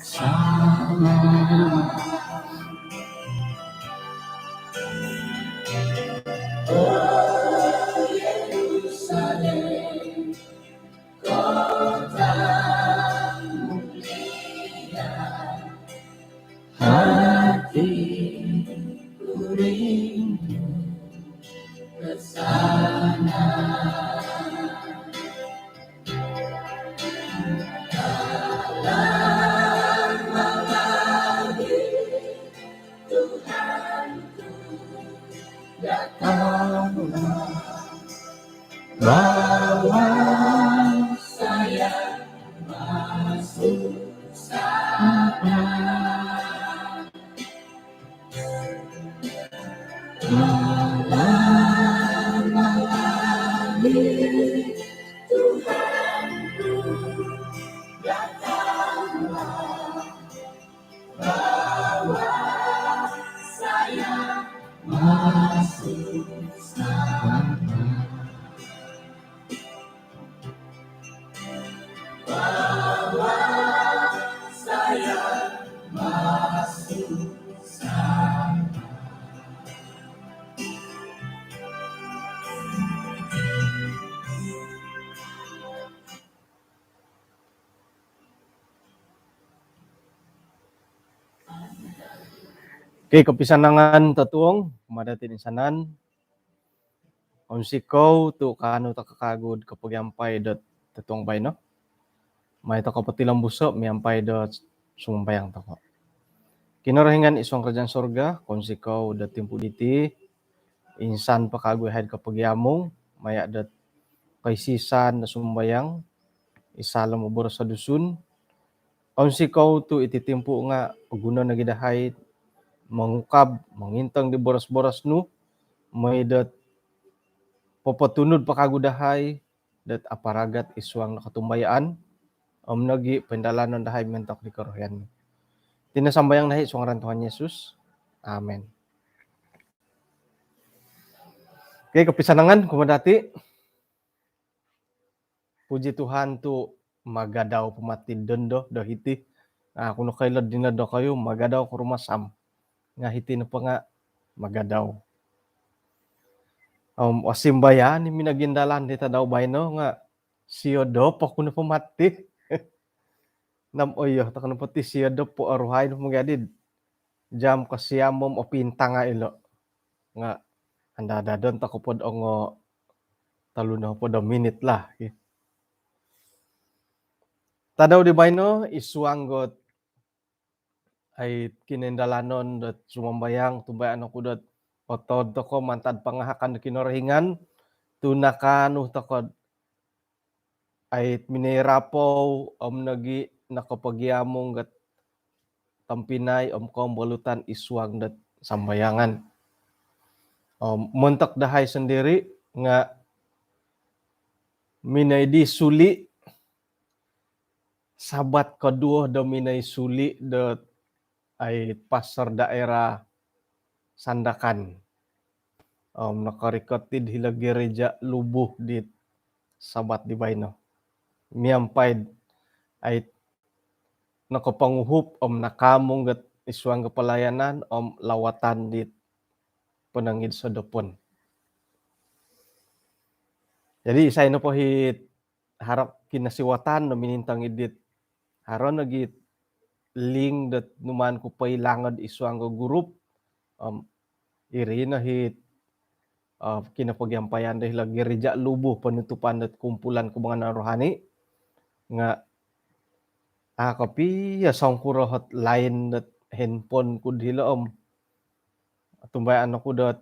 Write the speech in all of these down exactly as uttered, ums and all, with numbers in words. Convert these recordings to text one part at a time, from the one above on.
Sama. Oh Yerusalem, kota mulia, hatiku rindu ke sana. Lama lagi Tuhanku, datanglah, bawa saya masuk sana. Malam-malam ini Tuhanku datanglah, bawa saya masuk sana. Bawa saya masuk sana. Okey, kopisanangan totuong kumaa dati toinsanan. Kounsikou tu kaanu toko kawagu do kopogiampai dot totuong baino. Mai toko potilombuso miampai do sumambayang toko. Kinorohingan id suang kerajaan sorga, kounsikou do timpu diti, insan po kawagu yahai do kopogiamung maya dot koisisan do sumambayang id saalom boros do Dusun. Kounsikou tu iti timpu nga poguno nogi dahai mongukab, mongintong di boros-boros nu, mooi dot popotunud po kawagu dahai dot aparagat id suang do kotumbayaan om nogi poindalanon dahai montok di korohian. Iti no sambayang dahai id suang ngaran Tuhan Yesus. Amen. Okey, kopisanangan kumaa dati. Puji Tuhan tu magadau po moti dondo do hiti. Aku nokoilo dino dokoyu magadau ko rumasam. Nga hiti nopo nga magadau. Om osimbayan i minogindalan di tadau baino nga siodop oku nopo moti. Nam oyo, toko nopo ti siodop po oruhai nopo mongadi. Jam kosiam om opintanga ilo. Nga andadon toko po do ongo tolu nohopod do minit lah. Tadau di baino id suang dot ai kinoindalanon dot sumambayang, tumbayaan oku dot otod toko mantad pangahakan do Kinorohingan tu nakaanu toko ai minoi rapou om nogi nokopogiamung dot tompinai om kombolutan id suang dot sambayangan. Om montok dahai sondiri nga minoi di suli, Sabat koduo do minoi suli do ai pastor daerah Sandakan. Om nokorikot id hilo gereja Lubuh di Sabat di baino. Miampai ai nokoponguhup om nakaamung dot id suang do pelayanan om lawatan di ponong id sodopon. Jadi isai nopo it haro kinosiwatan do minintong id dit, haro nogi link dot numaan ku poilango id suang do grup. Om iri no it, eh, kinopogiampayan do hilo gereja Lubuh, penutupan dot kumpulan kebanggaan rohani. Nga, ah, kopio songkuro ot line dot handphone ku dilo om tumbayaan oku dot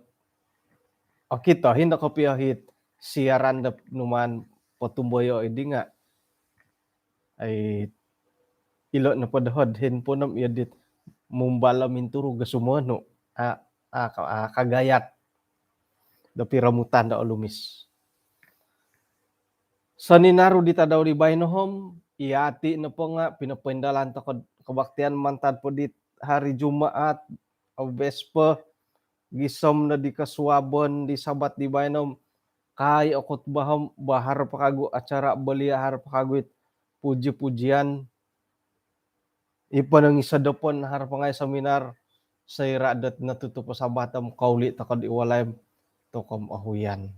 okito indo kopio it siaran dot numaan potumboyo id nga ai ilo nopo doho ot handphone om iyo dit mumbal om minturu do sumonu. Ah, ah, ka-, ah, kagayat do piromutan do olumis. Soninaru di tadau di baino om, yati nopo nga pinopoindalan toko do kebaktian mantad po dit hari Jumaat, Vesper, gisom no di kosuabon di Sabat di baino om, kai o khutbah om, bah haro po kagu acara belia, haro po kagu it puji-pujian, i ponong i sodopon haro po ngai seminar, soira dot notutup o Sabat om kouli toko di walai, toko om ohuyan.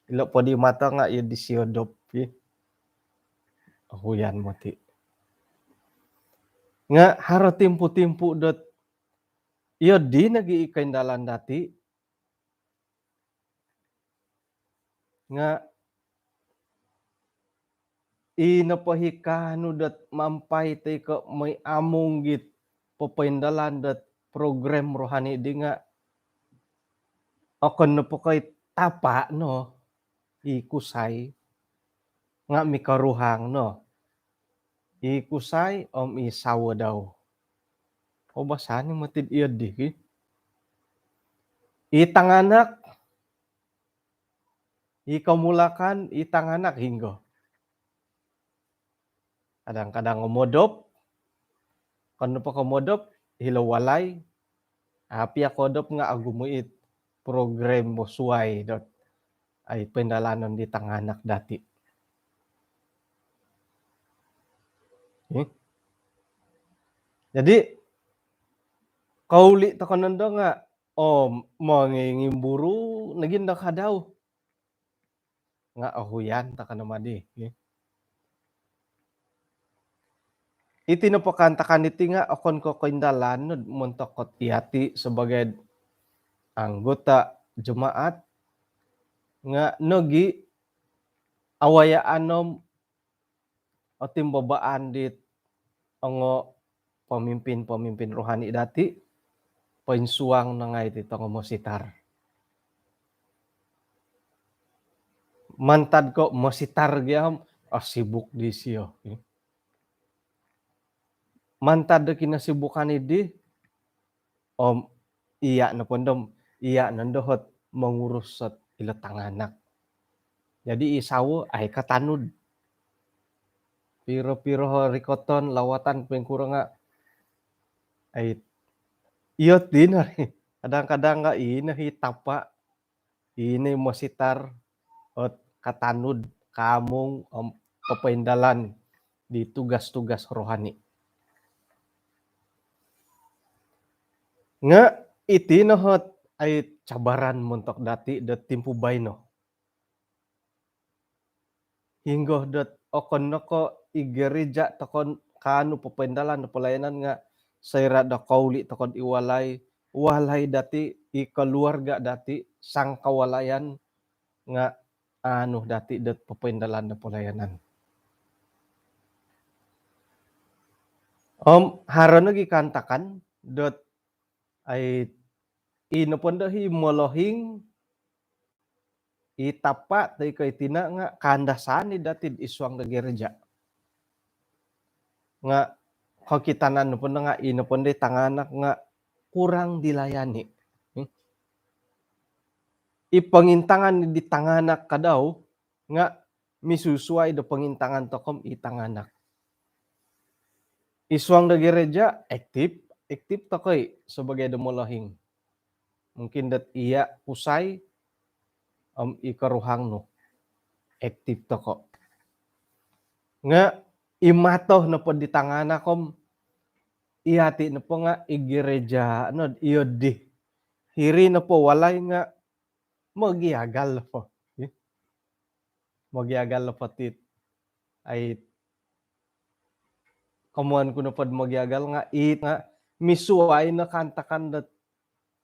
Ilo po di mato nga iyo di siodop, i ohuyan moti. Nga haro timpu-timpu dot iyo di nogi i koindalan dati, nga i nopo i kaanu dot mampai toi ko moi amung git popoindalan dot program rohani di nga okon nopo ko i tapa no, i kusai, nga mikoruhang no i kusai om i sawo dau. Obasan i moti iyo di ki. I tanganak, i komulakan, i tanganak hinggo. Kadang-kadang modop, okon nopo ko modop, hilo walai, a pia kodop nga ogumu it program bo suai dot ai poindalanon di tanganak dati. Hmm. Jadi, kouli toko nondo nga, oh, mongingimburu nogi ndo ka dau. Nga ohuyan toko no madi, ya. Iti nopo kaantakan iti nga okon ko koindalan no montok dot yati sebagai anggota jemaat, nga nogi awayaan om otimbabaan dit ongo pemimpin-pemimpin rohani dati, poinsuang no ngai ti tongo mositar. Mantad ko mositar gia om, ah, sibuk disio. Mantad do kinosibukan idi, om iya nopo ndo, iya nondo ot mongurus ot ilo tanganak. Jadi i sawo, ai katanud. Piro-piro rikoton, lawatan, poingkuro nga, ai, iyo dino. Kadang-kadang nga ino i tapa, ino i mositar, ot katanud, kaamung, om popoindalan di tugas-tugas rohani. Nga iti no ot ai cabaran montok dati do timpu baino. Hinggo dot okon no ko i gereja toko kaanu popoindalan do pelayanan nga soira do kouli toko di walai, walai dati, i keluarga dati, sangkawalayan nga aanu dati dot popoindalan do pelayanan. Om haro nogi kaantakan dot ai i nopo ndo i molohing, i tapa toi ko i tina nga kaandasan i dati id suang do gereja. Nga kokitanan nopo ndo nga i nopo ndo i tanganak nga kurang dilayani. Hmm. I pongintangan di tanganak ka dau nga misusuai do pongintangan toko om i tanganak. Id suang do gereja, aktif, aktif toko i sebagai do molohing. Mungkin dot iya kusai, om i koruhang nu, aktif toko. Nga i mato nopo di tanganak om, i yati nopo nga i gereja no, iyo di. Hiri nopo walai nga mogiagal nopo. Ih. Mogiagal nopo tit. Ai, komoyon ku nopo do mogiagal nga it nga misuai no kaantakan dot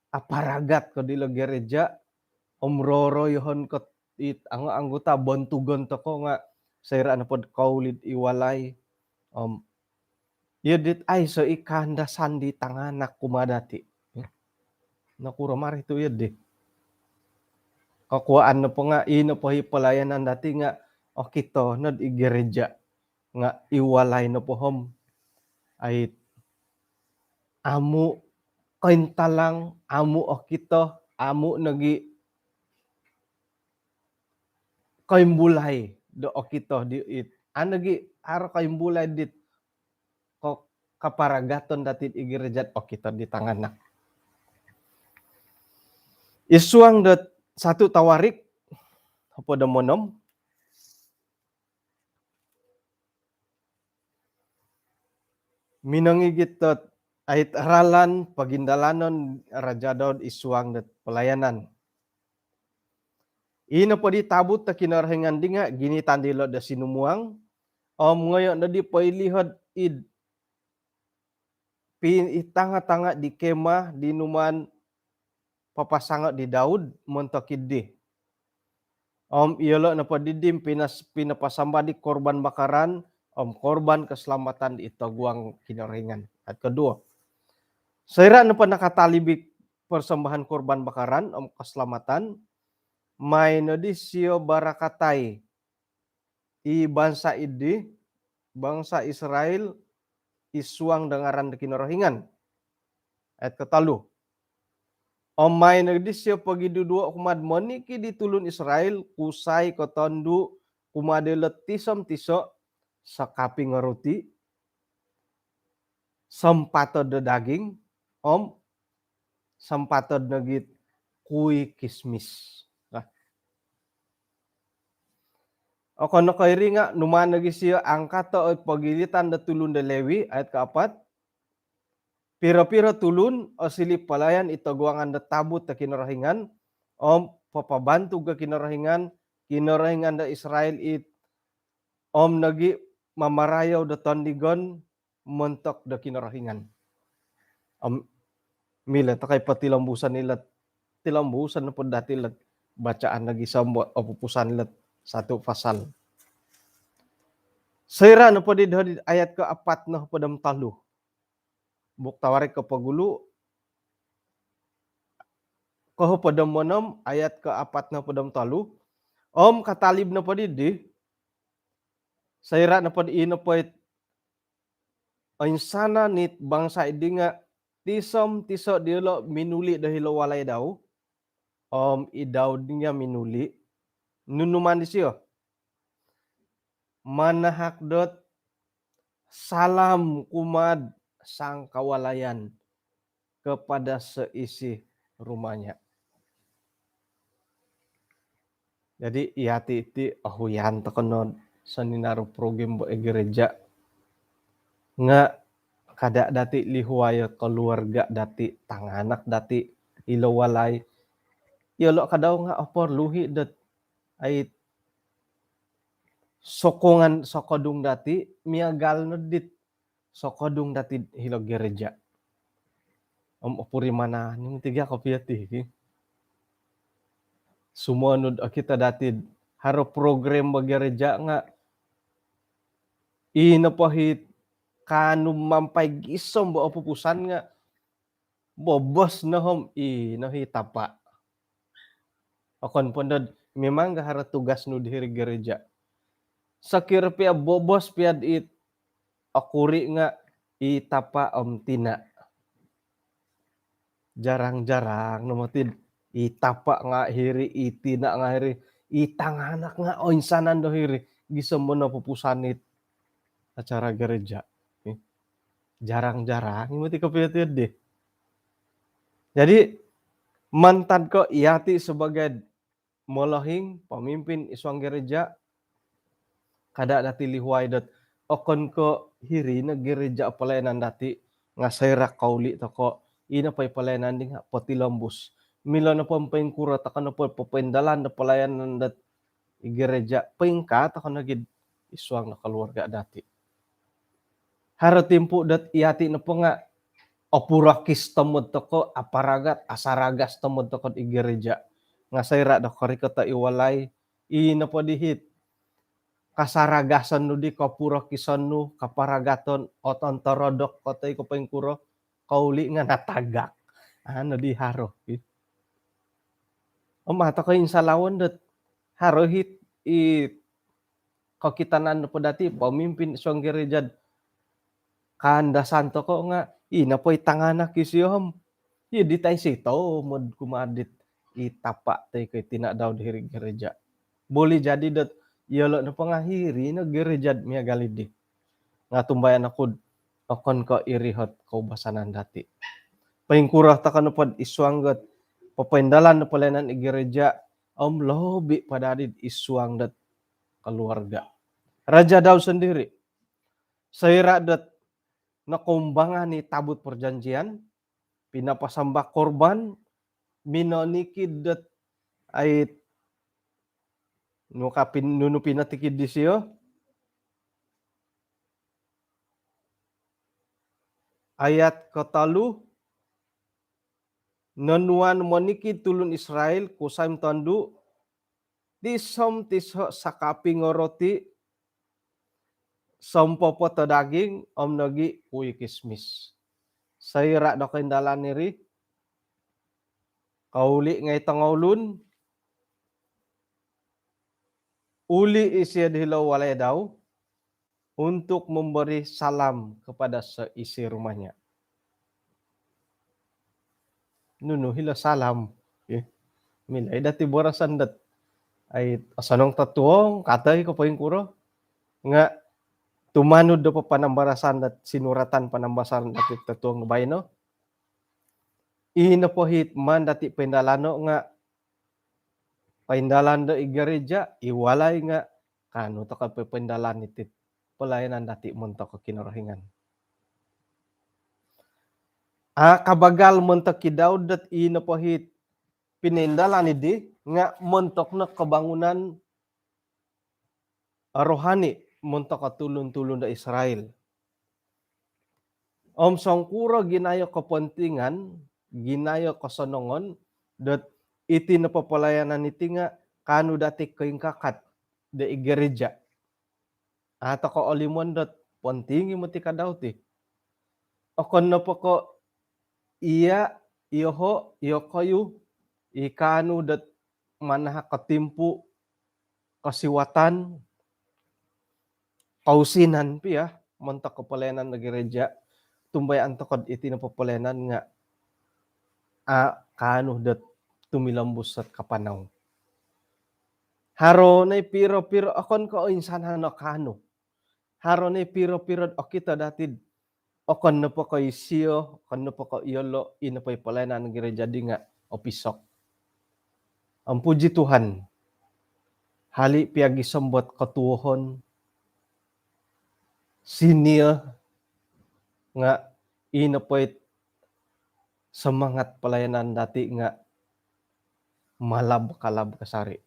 aparagat ko dilo gereja, om roroyohon ko it ang-, anggota bontugon toko nga soira nopo do kouli di walai, om iyo dit aiso i kaandasan di tanganak kumaa dati. Nokuro mari tu iyo di. Kokuaan nopo nga i nopo i pelayanan dati nga okito no di gereja nga i walai nopo om ai amu kointalang, amu okito, amu nogi koimbulai do okito di it. Anu gi haro koimbulai dit ko kaparagaton dati id gereja okito di tanganak. Id suang dot satu Tawarik, hopod om onom. Minongigit dot ait ralan pogindalanon Raja Daud id suang dot pelayanan. Ino po di tabut do Kinorohingan di nga ginitan dilo do sinumuang om ngoyo no di poilihod id pi-, id tanga-tanga di kemah di numaan papasango di Daud montok iddi. Om iyolo nopo diddi pinas-, pinapasamba di korban bakaran om korban keselamatan di toguang Kinorohingan. Ayat kedua. Soira nopo nakatalib i persembahan korban bakaran om keselamatan, mai no di sio barakatai i bansa iddi, bansa Israel, id suang do ngaran do Kinorohingan. Ayat kotolu. Om mai no di sio pogiduduo kumaa'd monikid di tulun Israel kusai ko tondu kumaa dilo tiso-tiso, sakaping o ruti, sampatod do daging, om sampatod nogi it kui kismis. Nah. Okon no ko iri nga numaan nogi sio angkato oi pogilitan do tulun do Lewi, ayat kaapat. Piro-piro tulun osiliu palayan id toguangan do tabut do Kinorohingan, om papabantug o Kinorohingan, Kinorohingan do Israel it, om nogi mamarayou do tondigon montok do Kinorohingan. Om milo tokou potilombuson ilo, tilombuson nopo dati ilo bacaan lagi sombo opupusan ilo satu pasal. Soira nopo di doho di ayat kaapat nohopod om tolu. Buuk Tawarik kopogulu, kohopod om onom, ayat kaapat nohopod om tolu. Om katalib nopo diddi, soira nopo di ino po it oinsanan it bangsa iddi nga tiso-tiso diolo minuli do hilo walai dau, om i Daud nga minuli, nunu maan disio? Manahak dot salam kumaa'd sangkawalayan, kepada seisi rumahnya. Jadi, yati iti ohuyan tokou no soninaru program bo id gereja. Nga kada dati lihuai o keluarga dati, tanganak dati, ilo walai. Iyolo kadau nga oporlu i dot ai sokongan, sokodung dati, miagal no dit sokodung dati hilo gereja. Om opurimanan, ning tiga kopio ti, ki. Sumonu do okito dati haro program bo gereja nga ino po it kaanu mampai gisom bo opupusan nga bobos no om ino i tapa. Okon po dot memang nga haro tugas nu di hiri gereja. Sokiro pia bobos pia it okuri nga i tapa om tina. Jarang-jarang no moti i tapa nga hiri, i tina nga hiri, i tanganak nga oinsanan do hiri gisom bo nopupusan it acara gereja. Jarang-jarang moti kopio ti di. Jadi, mantad ko yati sebagai molohing pemimpin id suang gereja, kada dati lihuai dot okon ko hiri no gereja pelayanan dati, nga soira kouli tokou, ino po i pelayanan di nga potilombus. Milo nopo poingkuro tokou nopo popoindalan do pelayanan dot i gereja, poingkaa tokou nogi id suang do keluarga dati. Haro timpu dot yati nopo nga opurokis tomod tokou, aparagat, asaragas tomod tokou id gereja. Nga soira do korikot i walai, ino po di it kasaragasan nu di, kopurokison nu, kaparagaton, otontorodok ko toi ko poingkuro, kouli nga natagak. Anu di haro. Om a tokou insan lawan dot haro it i kokitanan nopo dati pemimpin suang gereja, kaandasan tokou nga ino po i tanganak isio om, i di tai si tomod kumaa dit i tapa toi ko i tina dau di hiri gereja. Boleh jadi dot iyolo nopo nga hiri no gereja miagal di. Nga otumbayaan oku dot okon ko iri ot koubasanan dati. Poingkuro tokou nopo id suang dot popoindalan do pelayanan id gereja, om lobi po dadi id suang dot keluarga. Raja Daud sendiri, soira dot nokoumbangan i tabut perjanjian, pinapasamba korban, minonikid dot ait, nu ka pin-, nunu pinotikid disio. Ayat kotolu, nonuan monikid tulun Israel kusai om tondu, tiso om tiso sakaping o roti, sompopo o daging, om nogi kuih kismis. Soira do koindalan iri, kouli ngai tongoulun, uli isio do hilo walai dau untuk memberi salam kepada seisi rumahnya. Nunu hilo salam? Ih, milo i dati boroson dot, ai, osonong totuong, katai ko poingkuro. Nga tumanud do panambarasan dot sinuratan panambarasan dati totuong baino. I nopo it maan dati poindalano nga poindalan do i gereja, i walai nga kaanu tokou poindalan iti pelayanan dati montok Kinorohingan. A, kabagal montok i Daud dot i nopo it pinoindalan idi nga montok no kebangunan rohani montok tulun-tulun do Israel. Om songkuro ginayo kepentingan, ginayo kosonongon dot iti nopo pelayanan iti nga kaanu dati koingkakat do i gereja. A, tokou olimon dot penting i moti ka Daud i. Okon nopo ko iya, iyoho, iyokoyu i kaanu dot manahak kotimpu, kosiwatan, kousinan pia montok pelayanan do gereja, tumbayaan tokou iti nopo pelayanan nga, a, kaanu dot tumilombus dot kapanau. Haro no i piro-piro, okon ko oinsanan o kaanu. Haro no i piro-piro okito dati dot okon nopo ko isio, okon nopo ko iyolo, i nopo i pelayanan gereja di nga opisok. Om puji Tuhan, hali pia gisom dot kotuohon, senior, nga i nopo it semangat pelayanan dati nga malab-kalab kasari.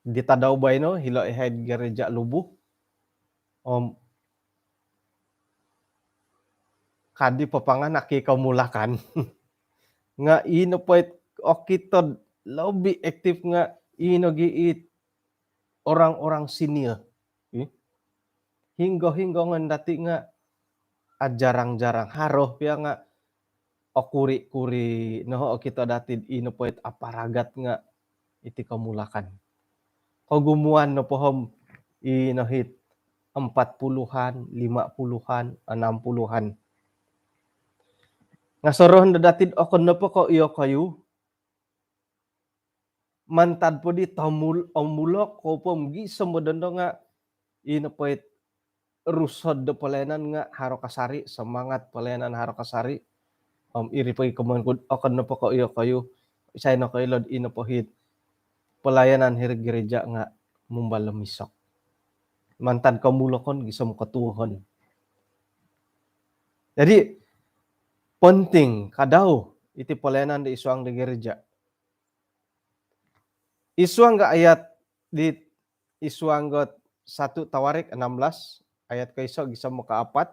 Di tadau baino, hilo ihai gereja Lubuh, om kadi papanganak i komulakan. Nga i nopo it okito dot lebih aktif nga i nogi it orang-orang senior. Ih. Hinggo-hinggo ngan dati nga, a, jarang-jarang, haro pia nga okuri-kuri no okito dati dot i nopo it aparagat nga iti komulakan. Kogumuan nopo om i nopo it empat puluhan, lima puluhan, enam puluhan. Nga sorohon do dati dot okon nopo ko iyokoyu, mantad po di tomul-, omulok ko po om gisom do dondo nga i nopo it rusod do pelayanan nga haro kasari, semangat pelayanan haro kasari. Om iri po i komoyon ku dot okon nopo ko iyokoyu, isai nokoilo dot i nopo it pelayanan hiri gereja nga mumbal omisok. Mantad komulokon gisom kotuohon. Jadi, penting ka Daud iti pelayanan di id suang di gereja. Id suang nga ayat di, id suang nga satu Tawarik enam belas, ayat koiso gisom kaapat.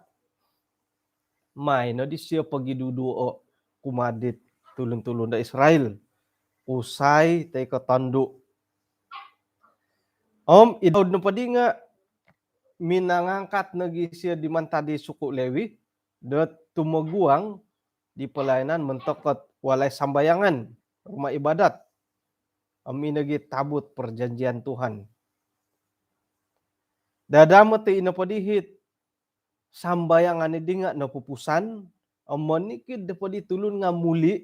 Maai no disio pogiduduo kumaa dit tulun-tulun do Israel, kusai toi ko tondu. Om i Daud nopo di nga minangangkat nogi isio di mantad di suku Lewi dot tumoguang di pelayanan montok dot walai sambayangan, rumah ibadat. Om i nogi tabut perjanjian Tuhan. Dadamot i nopo di it sambayangan di nga nopupusan, om monikid nopo di tulun nga muli,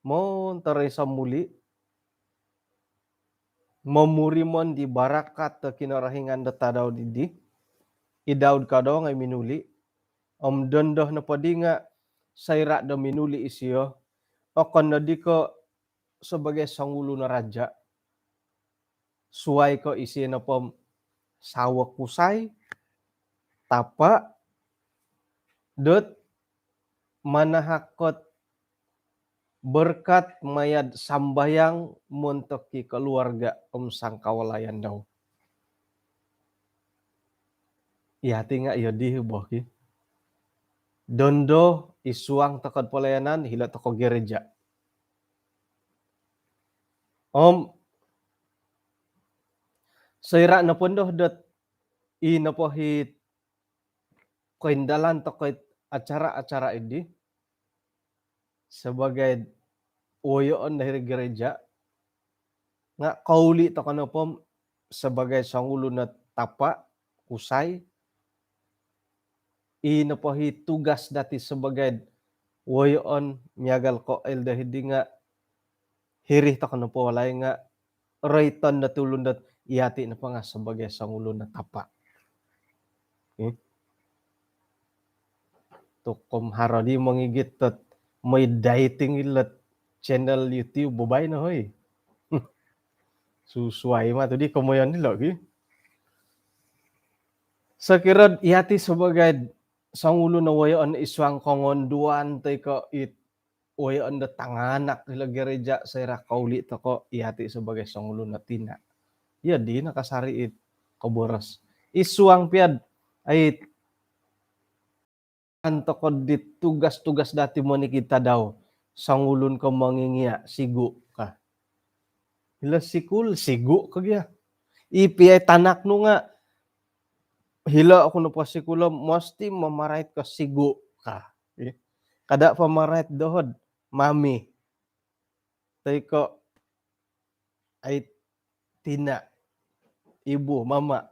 montok iso muli, momurimon di barakat do Kinorohingan do tadau didi. I Daud ka do nga minuli. Om dondo nopo di nga soira do minuli isio, okon nodi ko sebagai songulun raja, suai ko isio nopo om sawo kusai, tapa, dot manahak ot berkat maya'd sambayang montok i keluarga om sangkawalayan dau. Iyati nga' iyo di boh ki. Dondo id suang toko'd pelayanan, hilo' toko gereja. Om soira' nopo ndo dot i nopo i koindalan toko i acara-acara idi sebagai woyoon do hiri'd gereja, nga' kouli' toko nopo sebagai songulun o tapa', kusai, i nopo i tugas dati sebagai woyoon miagal ko' elder hidi nga' hiri toko nopo walai nga' roiton do tulun dot iyati nopo nga' sebagai songulun o tapa'. Hmm? Tu' kom haro di mongigit dot moi dating ilot channel YouTube baino, hoi. Susuai ma tu' di komoyon dilo' ki. Sokiro iyati sebagai songulun o woyoon id suang kongonduan toi ko' it woyoon do tanganak hilo'd gereja, soira' kouli' toko iyati sebagai songulun o tina. Iyo di no kasari it koboros. Id suang pia'd ai an toko di tugas-tugas dati monikid tadau, songulun ko mongingia', sigu' ka. Hilo sikul, sigu' ka gia. I piai tanak nu nga' hilo oku nopo sikul om mositi mamarait ko sigu' ka. Ih. Kada' pamarait doho'd mami. Toi ko' ai tina, ibu, mama.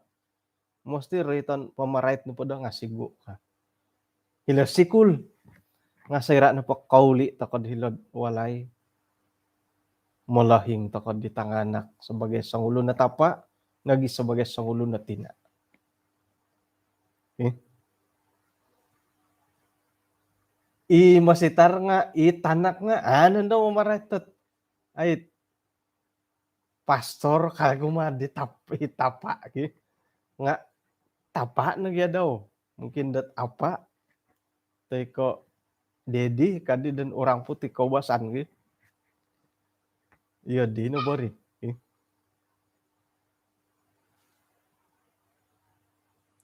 Mositi roiton pamarait nopo do nga' sigu' ka. Hilo sikul. Nga' soira' nopo kouli' toko'd hilo'd walai, molohing toko di tanganak sebagai songulun o tapa', nogi sebagai songulun o tina. Eh? I mositar nga', i tanak nga', anu ndo mamarait dot ai pastor kagu ma di tap-, i tapa' ki. Nga' tapa' no gia dau. Mungkin dot apa', toi ko' daddy kadi dan orang putih koubasan ki. Iyo di no bori. Ih.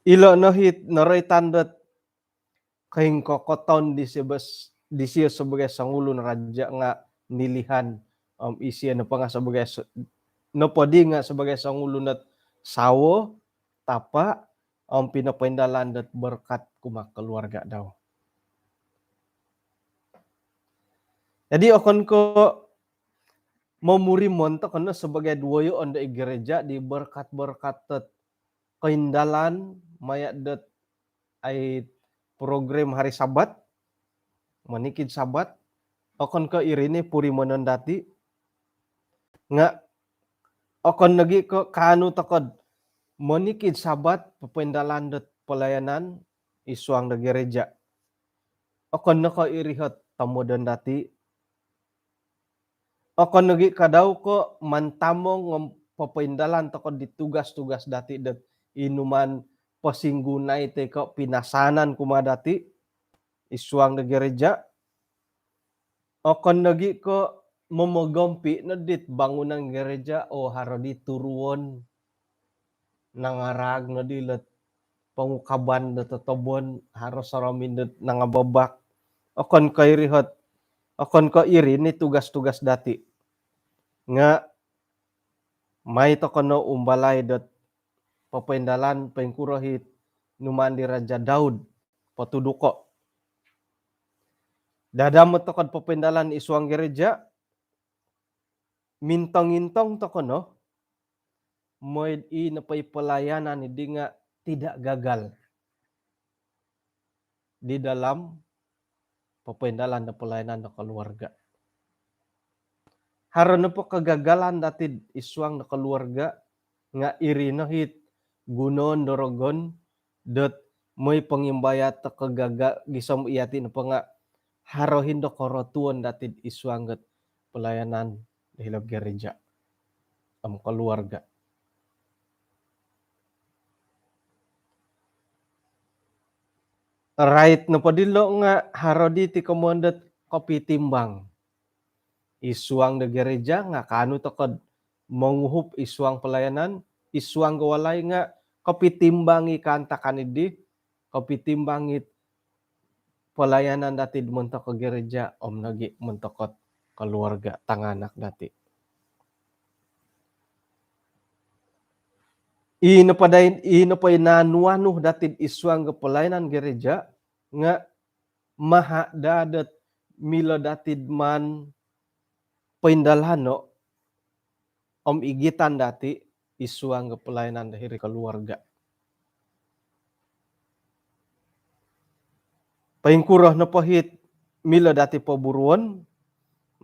Ilo no hit noroitan dot koingkokoton disio bes-, disio sebagai songulun raja nga' nilihan, om isio nopo nga' sebagai se-, nopo di nga' sebagai songulun dot sawo, tapa', om pinopoindalan dot berkat kumaa keluarga dau. Jadi okon ko' momurimon toko no sebagai woyoon do i gereja di berkat-berkat dot koindalan maya' dot ai program hari Sabat, monikid Sabat, okon ko' iri ni purimonon dati', nga' okon nogi' ko' kaanu toko'd monikid Sabat popoindalan dot pelayanan id suang do gereja. Okon no ko' iri ot tomodon dati', okon nogi' kadau ko' mantamong om popoindalan toko di tugas-tugas dati' dot inuman posinggunai toi ko' pinasanan kumaa dati' id suang do gereja. Okon nogi' ko' momogompi' no dit bangunan gereja, oo, haro di turuon, nangaraag no di lot pongukaban do totobon, haro soromin dot nangababak. Okon ko' iri ot, okon ko' iri ni tugas-tugas dati'. Nga' mai toko no umbalai dot popoindalan poingkuro it numaan di Raja Daud potuduko'. Dadamot toko'd popoindalan id suang gereja, mintong-intong toko no, moi'd i nopo i pelayanan iddi nga' tidak gagal di dalam popoindalan do pelayanan do keluarga. Haro nopo kegagalan dati'd id suang do keluarga, nga' iri no it gunoon do rogon dot moi pongimbayat do kegaga-, gisom iyati' nopo nga' haro indo korotuon dati'd id suang dot pelayanan do hilo'd gereja om keluarga. Rait nopo dilo nga haro diti komoyon dot kopitimbang. Id suang do gereja nga kaanu tokou monguhup id suang pelayanan, id suang do walai nga kopitimbang i kaantakan dii, kopitimbang it pelayanan dati montok gereja om nogi montok keluarga tanganak dati. I nopo dii, i nopo i naanu-anu dati id suang do pelayanan gereja nga maha daa dot milo dati maan poindalano om igitan dati id suang do pelayanan do hiri keluarga. Poingkuro nopo it milo dati poburuon,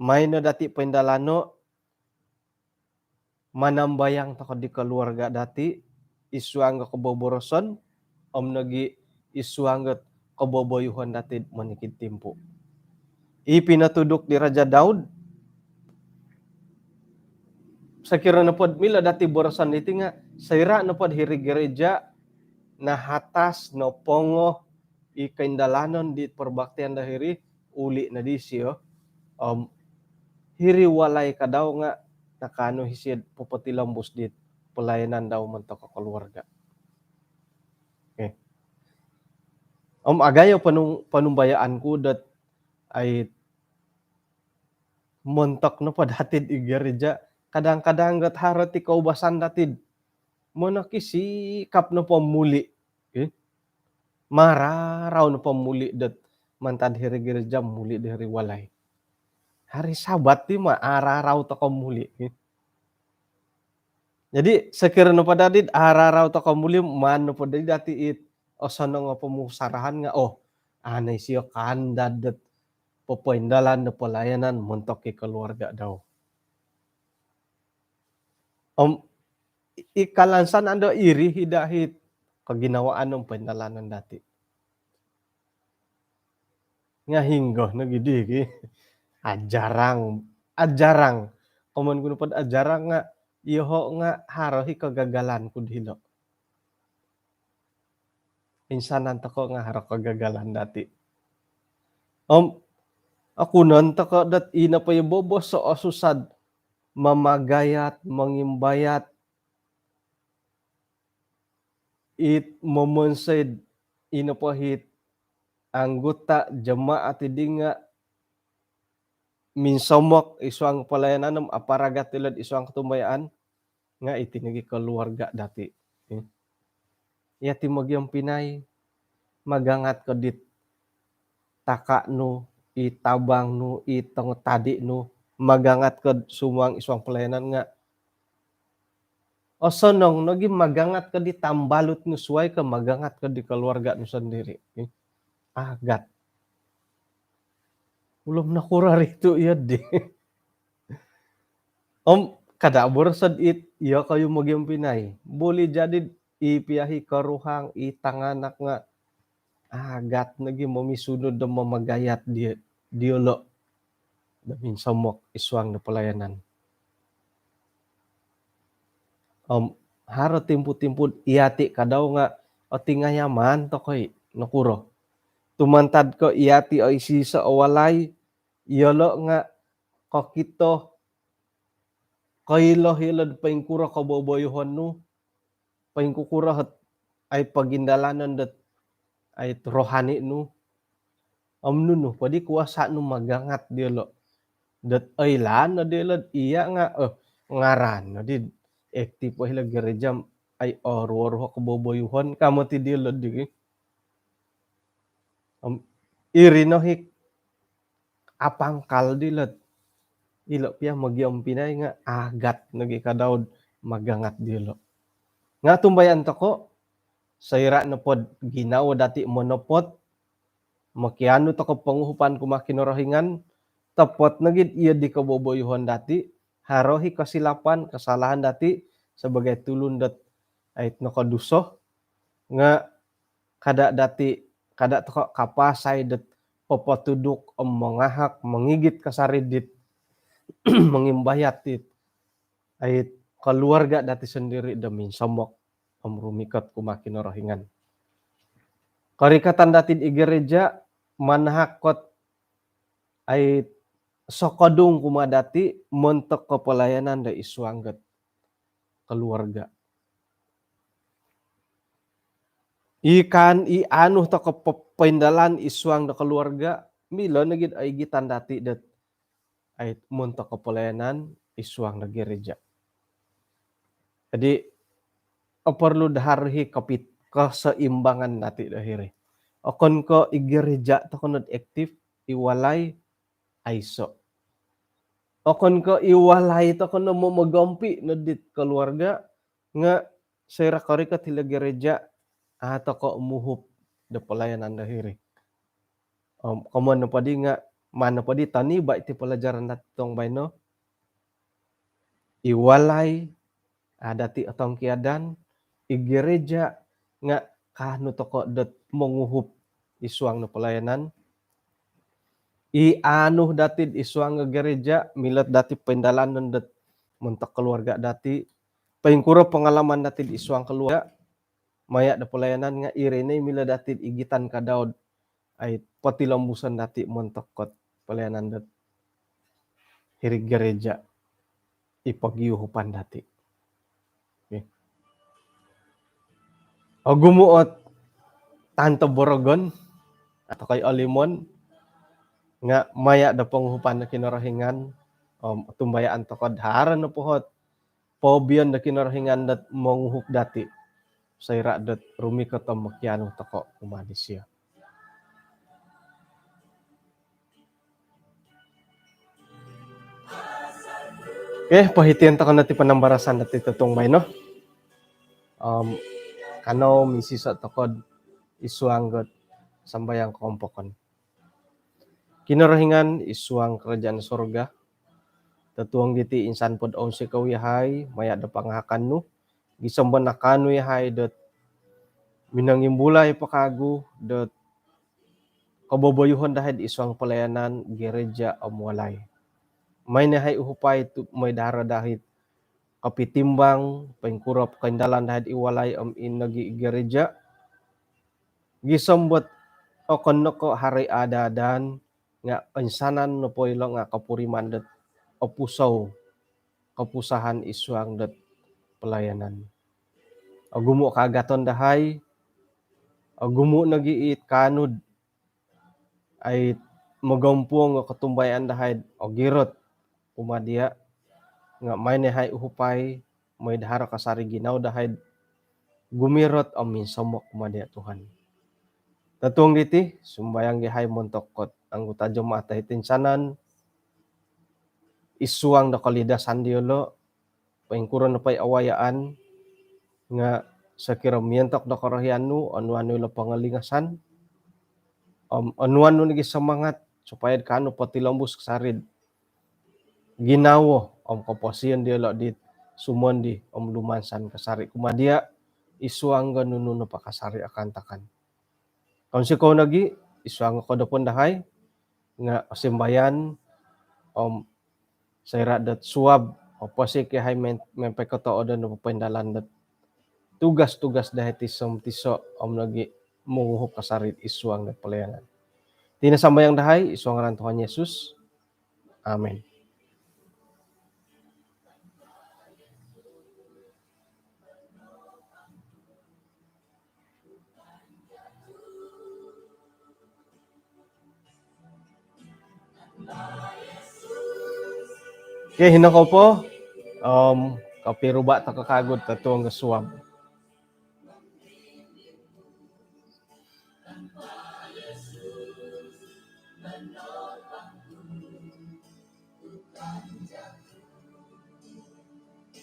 maan no dati poindalano, manambayang tokou di keluarga dati id suang do koboboroson om nogi id suang do koboboyuhon dati monikid timpu. I pinotuduk di Raja Daud, sokiro nopo milo dati boroson diti nga soira nopo hiri gereja nahatas, nopongo i koindalanon di perbaktian do hiri, uli no disio. Om hiri walai ka dau nga nakaanu isio popotilombus di pelayanan dau montok keluarga. Okay. Om agayo ponung-, ponumbayaan ku dot ai montok nopo dati id gereja, kadang-kadang dot haro ti koubasan dati monokisikap nopo muli. Okay. Mararau nopo muli dot mantad hiri gereja muli do hiri walai. Hari Sabat ti ma ararau tokou muli. Jadi sokiro nopo dati ararau tokou muli, maan nopo dati it osonong o pomusarahan nga, oh, anai sio kaandad dot popoindalan do pelayanan montok i keluarga dau. Om i kalansan ando iri ida it koginawaan om poindalanon dati. Nga hinggo nogi dii ki. Ajarang, ajarang. Komoyon ku nopo ajarang nga, yoho nga haro i kegagalan ku dilo. Insanan tokou nga haro kegagalan dati. Om okunon tokou dot i nopo i bobos o susah mamagayat, mongimbayat, it momonsoi i nopo it anggota jemaat dii nga minsomok id suang pelayanan om aparagat ilo id suang kotumbayaan, nga iti nogi keluarga dati. Yati mogiompinai, magangat ko dit taka nu, i tabang nu, i tongo tadi nu, magangat ko sumuang id suang pelayanan nga osonong nogi magangat ko di tambalut nu suai ko magangat ko di keluarga nu sendiri. Agat. Ulum nokuro ri tu iyo dii. Om kada boroso dit iyokoyu mogiompinai. Boleh jadi i pia i koruhang, i tanganak nga agat nogi momisunud do mamagayat di, diolo do minsomok id suang do pelayanan. Om haro timpu-timpu yati ka dau nga otingayaman tokou i, nokuro. Tu mantad ko yati o isoiso o walai, yolo nga kokito, koilo ilo do poingkuro koboboyuhon nu, poingkukuro ot ai pogindalanon dot ai rohani nu. Om nunu po di kuasa nu magangat diolo dot oilaan no diolo iya nga, eh, ngaran no di aktif po ilo gereja ai oruol-ruol koboboyuhon ka moti diolo dii. Om iri no i apangkal dilo. Ilo pia mogiompinai nga agat nogi ka dau magangat diolo. Nga tumbayaan tokou, soira nopo do ginawo dati monopot, mokianu tokou ponguhupan kumaa Kinorohingan, topot nogi iyo di koboboyuhon dati, haro i kosilapan, kesalahan dati sebagai tulun dot ai nokoduso, nga kada dati, kada tokou kapasai dot popotuduk om mongahak, mongigit kasari dit mongimbayat dit ai keluarga dati sendiri do minsomok om rumikot kumaa Kinorohingan. Korikatan dati' di gereja manahak ot ai sokodung kumaa dati' montok kopolayanan do id suang dot keluarga. I kan i anu toko' popoindalan id suang do keluarga, milo nogi' ot oigitan dati' dot ai montok kopolayanan id suang do gereja. Jadi, oporlu dahai kopit keseimbangan dati' do hiri. Okon ko' i gereja toko' nod aktif, i walai aiso'. Okon ko' i walai toko' no momogompi' nod dit keluarga, nga' soira' korikot hilo gereja, a' toko' muhup do polayanan do hiri. Om komoyon nopoddi nga' maan nopoddi toniba' iti palajaran dati' totuong baino. I walai a' dati' otongkiadan, i gereja nga' kaanu toko' dot monguhup id suang do polayanan. I anu dati' id suang do gereja, milo dati' poindalanon dot montok keluarga dati', poingkuro pengalaman dati' id suang keluarga maya' do polayanan nga' iri no i milo dati' igitan kadau dot ai potilombuson dati' montok ot polayanan dot hiri'd gereja, i pogiuhupan dati'. Okey. Ogumu' ot tanto borogon, atau kai olimon, nga' maya' do ponguhupan do Kinorohingan, om otumbayaan toko' dot haro nopo ot poobion do Kinorohingan dot monguhup dati', soira' dot rumikot om mokianu toko' kumaa disio. Okey, pohitian toko' no iti panambarasan dati' totuong baino. Om kanou minsiso' toko' id suang dot sambayang koompokon. Kinorohingan id suang kerajaan sorga, totuong diti insan pod ounsikou iyahai maya' do pangahakan nu, gisom do nakaanu iyahai dot minongimbulai po kawagu dot koboboyuhon dahai'd id suang polayanan gereja om walai. Maai no iyahai uhupai tu' mooi do haro dahai'd kopitimbang poingkuro pokoindalan dahai'd i walai om ino nogi' i gereja, gisom dot okon no ko' haro i ada-adaan, nga' insanan nopo ilo nga' kopuriman dot opusou, kopusahan id suang dot polayanan. Ogumu' kaagaton dahai, ogumu' nogi' it kaanu dot ai mogompuong o kotumbayaan dahai dot ogirot kumaa diya', nga' maai no iyahai uhupai mooi do haro kasari ginawo dahai dot gumirot om minsomok kumaa diya' Tuhan. Totuong diti, sumambayang iyahai montok ot anggota jemaat dahai toinsanan, id suang do kolidasan diyolo', poingkuro nopo i awayaan, nga' sokiro miontok do korohian nu, onuan nu ilo pongolingasan, om onuan nu nogi' samangat, supaya kaanu potilombus kasari dot ginawo om koposion diyolo' dit sumondi om lumansan kasari kumaa diya', id suang do nunu nopo kasari o kaantakan. Kounsikou nogi', id suang do kodopon dahai, nga' osimbayan, om soira' dot suab, oposik iyahai men-, mempekotoodo no popoindalan dot tugas-tugas dahai tiso-tiso, om nogi' monguhup kasari id suang dot polayanan. Iti no sambayang dahai, id suang ngaran Tuhan Yesus. Amin. Okey, hino kou po, om kopiruba' toko' kawagu dot totuong do suab.